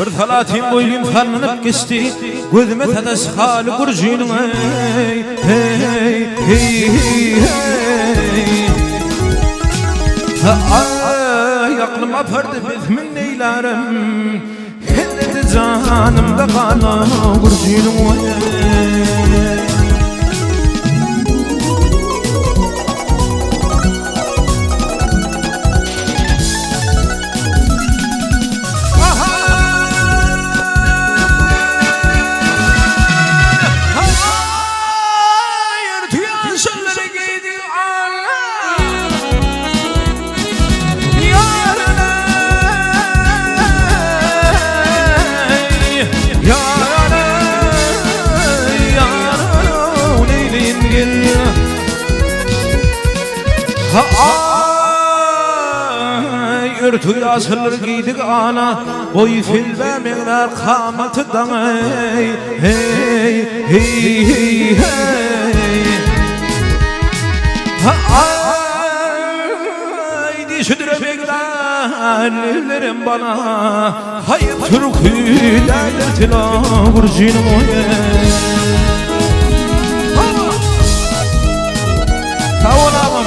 Bir salatym boýlym sallanyp geçdi, Gözüme sataş haly gürjiniň eý, heý, heý, heý. Aý, aklym apardy bezmin neýlärem, Helledi janymda galan gürjiniň eý. Aý, örtük ýaşyllar giýdik ana, Boýy selbä meňzär kamaty daňy, Heý, heý, heý, heý. Aý, dişidire meňzär leblerim bana, Haý, türki däldir tila gürjiniň oýy. Sag bol agam.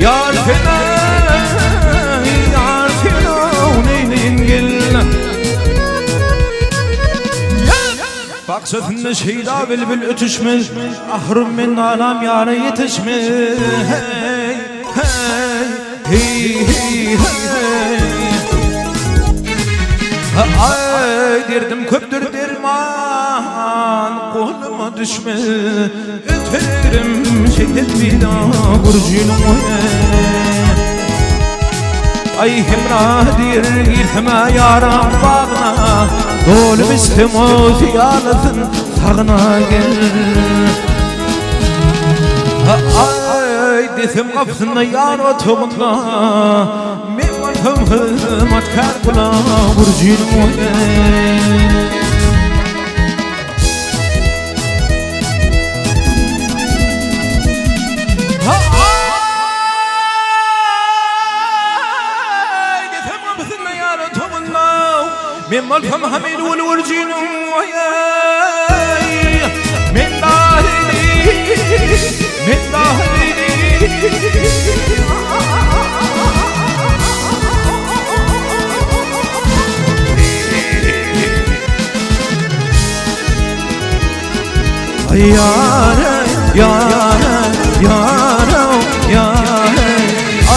Yar fena, yar fena, neýleýin gel. Bakjasynda şeýda bilbil ötüşmez, Ahrym men nalam ýara ýetişmez. Hey, hey, hey, hey, hey. Ay derdim köpdür derman goluma düşmez. Öterim şehit bina gurjynyň Ay hemra diýr girsem ýaram bagyna Dolup içsem o hyýalasyn sagyna gel Ay desem gapysynda ýar otagynda Men bolsam hyzmatkär gula gurjynyň Men bolsam hamil ul urjynyň oýay Men dahili Men dahili Ýar ýar ýar ýar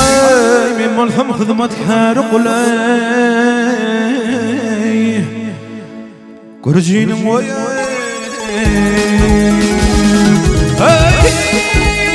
Aý men bolsam hyzmatkär gulay Gürjiniň oýy Hey!